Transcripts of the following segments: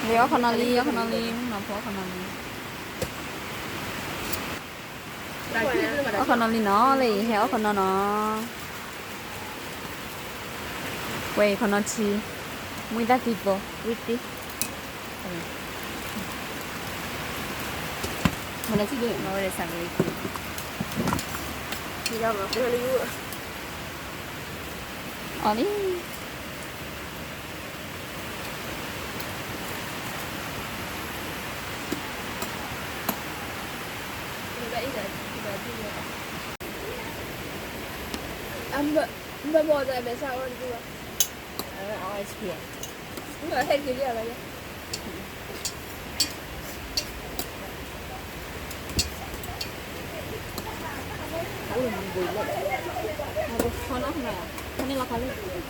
အီၣ်ခီနီလံ အီၣ်ခီနီလံ မုၢ်နီၤဖိအီၣ်ခီနီလံ, အီၣ်ခီနီလံနီၤ လၢအံၤဟဲအီၣ်ခီနီနီၤ, ဝဲအံၤခီနီထံ, မွံသၣ်သံသိ, ဝံသံ, ခီနီ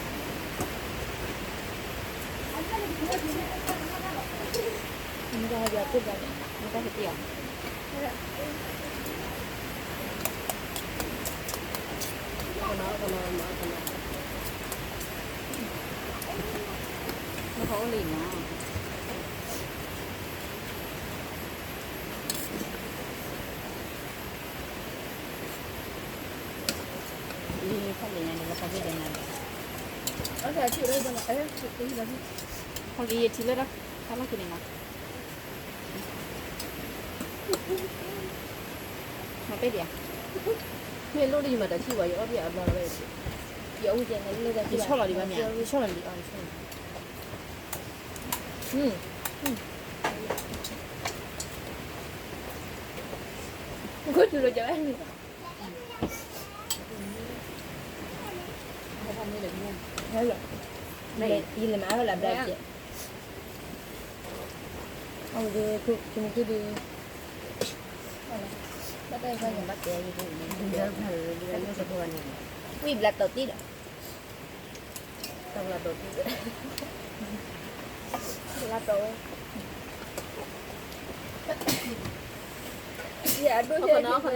ထံဒ်, အီၣ်လံ. မ့ၢ်လိၣ်လၢယမၤတၢ်ဆံၣ်ဝဲ ယအီၣ်ဘၣ်အဘျီလီၤဝဲ, ယဆီၣ်လီၤဒံးဘၣ်မ့ၢ်, ယဆီၣ်လီၤဒံးအီၤ, ယဆီၣ်လီၤဒံး, ခိၣ်တူၤလီၤကဝဲ, ယလဲၤမၤအီၣ်လၢဘျီကဲ, အဝဲဒၣ်, ယမၤခိၣ်ဒုး, ဘၣ်တဲ, ဝံၣ်ဘျးတီၤတံၢ်ဒီး, တၢ်ဘျးတီၤတံၢ်, ဘျးတီၤ, ယအဒိၣ်ယဲၢ်နီၤ, ထံ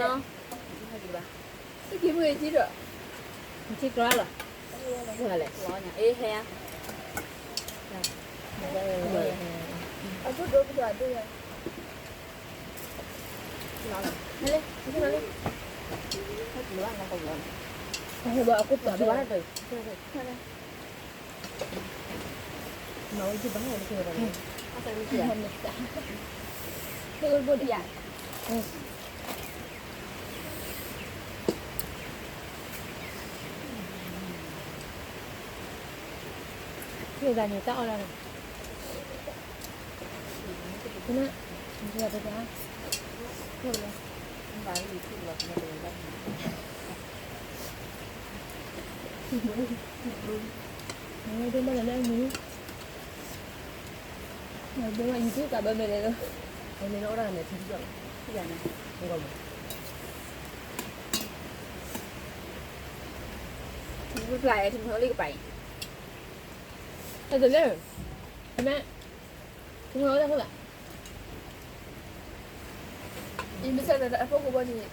ကျီလီၤ, အ့ဟဲ, အဒိၣ်ဒိၣ်ကဒီးအဒိၣ်ယဲၢ် ပျၢ်အဲၣ်ထံမီၤလံကပၤအံၤ, အဲၣ်တလၢ, မ့ၢ်, ထံမီၤလၢတၢ်ခိၣ်ဘၣ်, အံၤမ့ၢ်ဆၢဒီးအဖိကိးဘီန့ၣ်,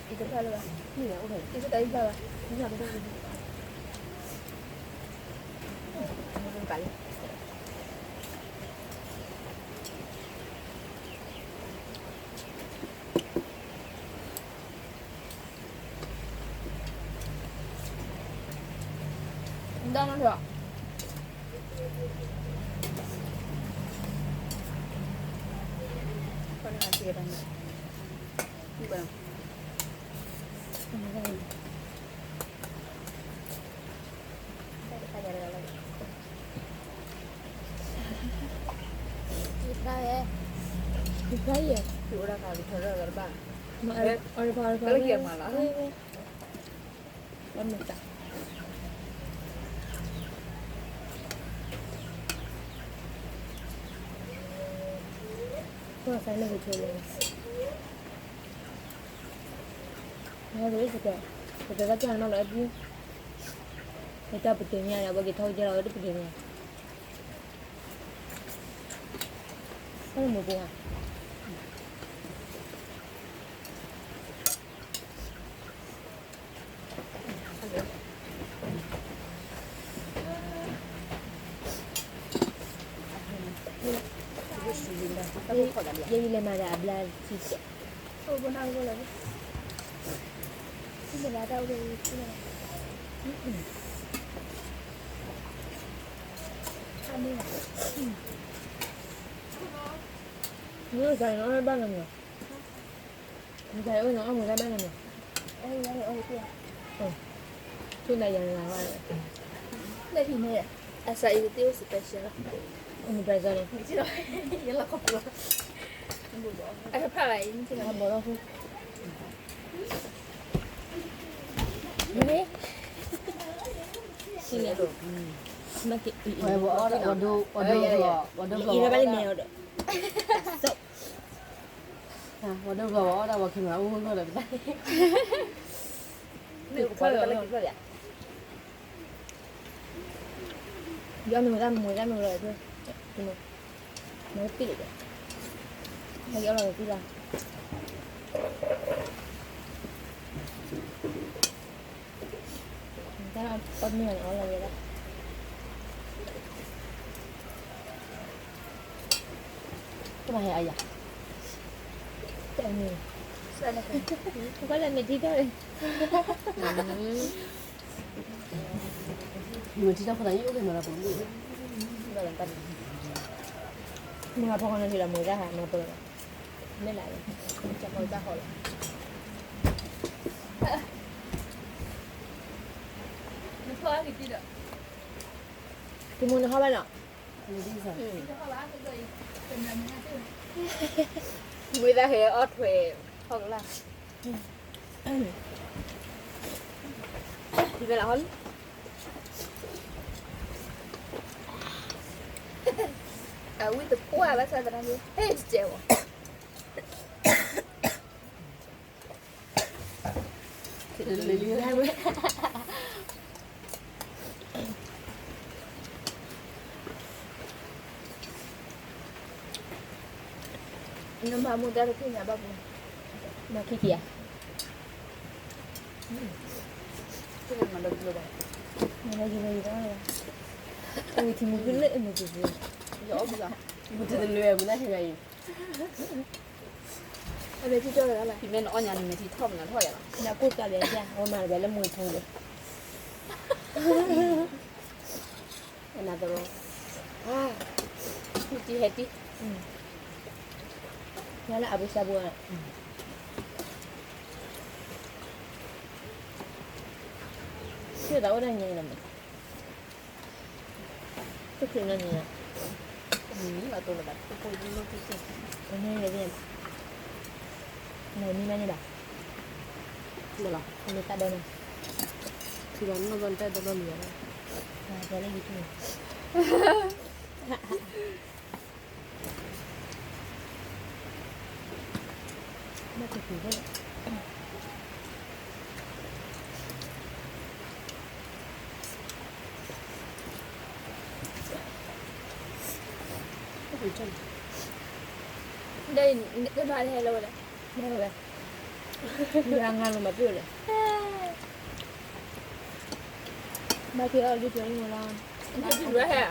အံၤတဖျါလၢၤဘၣ်, အံၤတဖျါလၢၤဘၣ်, ဒီးနထီၣ်, ပတဲတၢ်ကၢ်နမၤလီၤ, ပတဲပတဲညါန့ၣ် အဝဲက့ၤထီၣ်ကဲလီၤဝဲတပတဲညါ, တၢ်မုာ်ပူၤဧါ. ယလဲၤမၤဒီးအဘျါထံဆဲး, မ့ၢ်ကန့ၣ်အီၣ်ဘၣ်လီၤမး, မ့ၢ်ကန့ၣ်အီၣ်မ့ၢ်တၢ်ဘၣ်လီၤမး, ဆူၣ်နၤယၤနၤဝဲ, လၢဖံန့ၣ်, အစးအံၤကသ့အိၣ် special လီၤ, အမ့ၢ် special န့ၣ်, အဖးလၢအံၤ, ဘီလီၤဖု, မ့ၢ်, ဝဲဘီအီၣ်ဒၣ်, ဝဲဒိဘီ, ဝဲဒိဘီဘီအီၣ်ဒၣ်, ဝဲဒိဘီဘီအီၣ်ဒၣ်ဝဲ camera အိၣ်ဂီၢ်ဒီးပတၢ်, မ့ၢ်ကဖီလၢတၢ်လၢကဖီလၢ, ယမ့ၢ်တၢ်မူတၢ်မူလီၤ, မၤပံၣ်လီၤ, မၤက့ၤအီၣ်လီၤပံၣ်လီၤ, တၢ်အီၣ်မ့ၢ်အီၣ်လီၤဝဲဒၣ်, ကဘၣ်ဟဲအယၤ, တၢ်မ့ၢ်, ကဘၣ်လဲၤမ့ၢ်ထံထီၣ်န့ၣ် မ့ၢ်ထံထီၣ်ဖိသးယိၣ်အိၣ်က့ၤမၤလၢပူၤ, မ့ၢ်မၤဖီဃီန့ၣ်ဒီးမၤဝဲဒၣ်ဟးမၤပၢၤ, မ့ၢ်လၢ, နဖီအါက့ၤဒီး, သုမိၢ်နဟီၣ်ဘၣ်နီၤ, မ့ၢ်သးဟဲအီၣ်ထွဲ, ဟီၣ်ကလၢ် ဖဲလၢဟီၣ်လံ, အဝံသပှၢ်ဘၣ်ဆၣ်သနာ်က့ ဟဲတကဲဝဲ, နမၤမူဒါတထံၣ်ညါဘၣ်ပူၤ, မၤခံက့ၤဧါ, မၤလၢယလၢယလၢ, အဝံထံမူဖုလၢအမုၢ်တစ့, ယအီၣ်ဘၣ်, မုၢ်တစ့လၢမုၢ်နၤဟဲဂၤအံၤ, အမဲာ်ထံထီၣ်လၢ်လၢ်, ယမဲာ်နအီၣ်ညါနမဲာ်ထံထီၣ်မနၤထီၣ်ယၤလီၤ, နကိၢ်ကးလဲၣ်ယၤ အဝဲမၤတဘၣ်လၢမုၢ်ထူဒီး နသရၣ်, တံဟဲတံ, ညါလၢအပူၤစၢ်ပူၤ, သ့ၣ်သးအိၣ်ဒၣ်ညါလီၤမး, တချုးလီၤန့ၣ်, မ့ၢ်မးန့ၣ်ဘၣ်, မ့ၢ်တၢ်ဒိၣ်န့ၣ်, ထံလီၤနီၢ်ဘီတၢ်ဒိၣ်လီၤလံ, ဘၣ်လၢယထံန့ၣ် ဒီးနမၤတဟဲလၢဝဲလဲၣ်, မၤဝဲ, ယငါလီၤမၤပ့ၢ်ဝဲလဲၣ်, မၤက့ၤအီၤလံက့ၤလံလီၤ, မၤပ့ၢ်ဝဲဟဲ,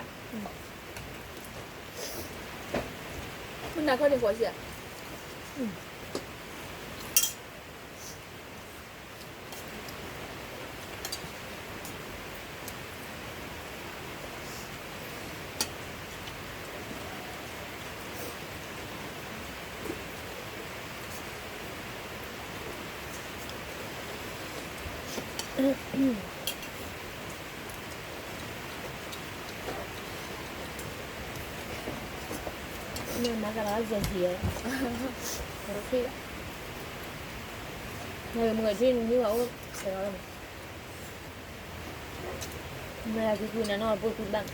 မနၤခီန့ၣ်ဃီစံးဧါ. မ့ၢ်မၤကလီၤစဲးစံး, မ့ၢ်မ့ၢ်ထံနွံဝဲအိၣ်, မ့ၢ်ကူကူနၤနီၢ်ပှိၢ်ကူတဘၣ်,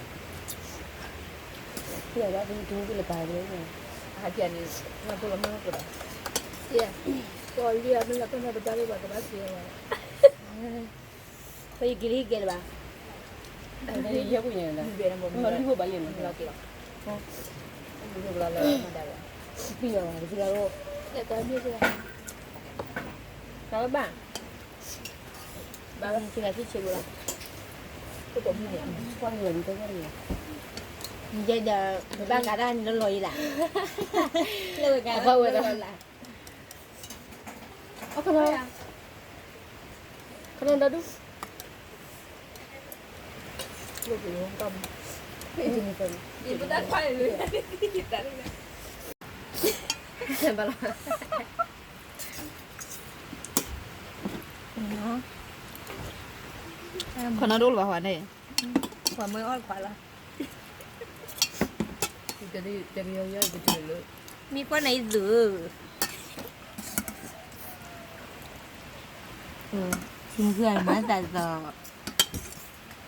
ပှဲၤဘၣ်ပှဲၤတူၢ်လၢပာ်ဘၣ်, အဟးဖျဲးန့ၣ်, နပှိၢ်လီၤမ့ၢ်ပှိၢ်လီၤ, ကလံၤအမ့ၢ်လီၤပှဲၤနီၢ်ပဒါလၢပှၤကဘၣ်စံးဝဲ ပယက့ၤလံကဲလၢၤဘၣ်, ယဲၢ်ပူၤညါလၢ, မ့ၢ်လီၤက့ၤလီၤ, မ့ၢ်လီၤက့ၤလီၤ, ပံၢ်လီၤဘၣ်, ပစံးလီၤ, တၢ်ဘၣ်, ဘၣ်လီၤက့ၤလီၤ ဆံးဆံးဘိလီၤ, ပပိာ်မုၣ်န့ၣ်, ကွၢ်လီၤန့ၣ်, ကွၢ်လီၤန့ၣ်, ယဲဒီး ပဘၣ်ကးတၢ်န့ၣ်လီၤလီၤအံၤလၢ်, လၢဝဲကးဘၣ်ဝဲလီၤလၢ်, ခနီဒီဒူၣ်, ဘၣ်လီၤ, ခနီဒိၣ်လၢၤဘၣ်ဟီန့ၣ်, ပှၤမၢအီၣ်ခွါလီၤ, မ့ၢ်ကွၢ်နၤအံၤသုး, မုၢ်ခုၣ်အမၤသးဒီး,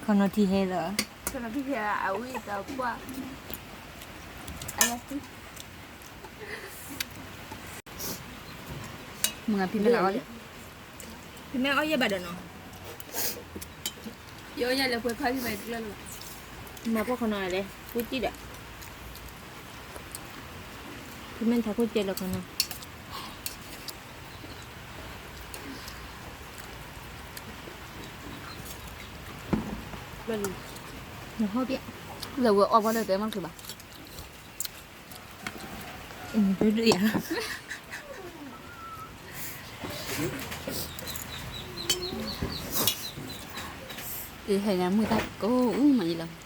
ခနီထံဟဲလီၤ, ခနီထံဟဲအဝံၣ်တပှၢ်, မုၢ်ဖံမဲလၢအီၣ်လံ, ဖံမဲအီၣ်ယဲၢ်ဘၣ်ဒီးနီၤ, ယအီၣ်ယဲၢ်လၢပှဲၤခါဖံမဲတကျၢၢ်လၢၤဘၣ်, မၤပှၢ်ခနီလဲၣ် ကူၣ်စံၣ်ဒီး, ဖံမဲထးခိၣ်ကဲလၢခနီ, နဟီၣ်ပျဲ, လၢဝဲအီၣ်ဘၣ်ဒီးတဲမၤတချုးဘၣ် ဒုဒုယၤ, ဟဲညါမုၢ်တၢ်ကိးအူမးယလီၤ,